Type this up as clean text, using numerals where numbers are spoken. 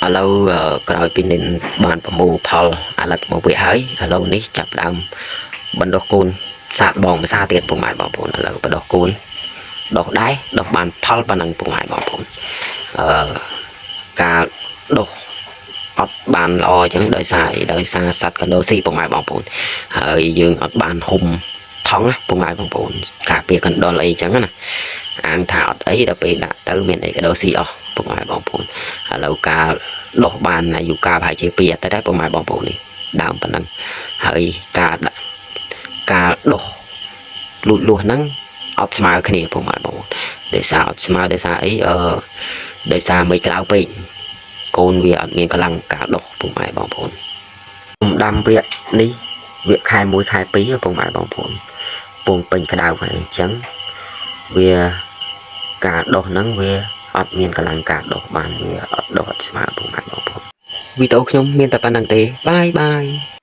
ឥឡូវក្រោយពីនិនបានប្រមូលផលអាឡិតមកវាហើយឥឡូវនេះចាប់ដើមបណ្ដុះកូនសាកបងភាសាទៀតពុកម៉ែបងប្អូនឥឡូវបណ្ដុះកូនដុះដែរដុះបានផលប៉ុណ្ណឹងពុកម៉ែបងប្អូនអឺការដុះអត់បានល្អអញ្ចឹងដោយសារអីដោយសារសត្វកណ្ដុរស៊ីពុកម៉ែបងប្អូនហើយយើងអត់បានហុំថងណាពុកម៉ែបងប្អូនការពារកណ្ដុរអីអញ្ចឹងណាអាងថាអត់អីដល់ពេលដាក់ទៅមានអីកណ្ដុរស៊ីអស់ពុកម៉ែបងប្អូនឥឡូវការដុះបានអាយុកាលប្រហែលជា2អាទិត្យដែរពុកម៉ែបងប្អូននេះដើមប៉ុណ្ណឹងហើយការដាក់ការដុះលូតលាស់ហ្នឹងអត់ស្មើគ្នាពុកម៉ែបងប្អូនដោយសារអត់ស្មើដោយសារអីអឺដោយសារមេឃក្តៅពេកកូនវាអត់មានកម្លាំងការដុះពុកម៉ែបងប្អូនខ្ញុំដាំវគ្គនេះវគ្គខែ1ខែ2ពុកម៉ែបងប្អូនពងពេញក្តៅហើយអញ្ចឹងវាការដុះហ្នឹងវាអត់មានកម្លាំងការដុះបានវាអត់ដុះអត់ស្មើពុកម៉ែបងប្អូនវីដេអូខ្ញុំមានតែប៉ុណ្្នឹងទេbye bye.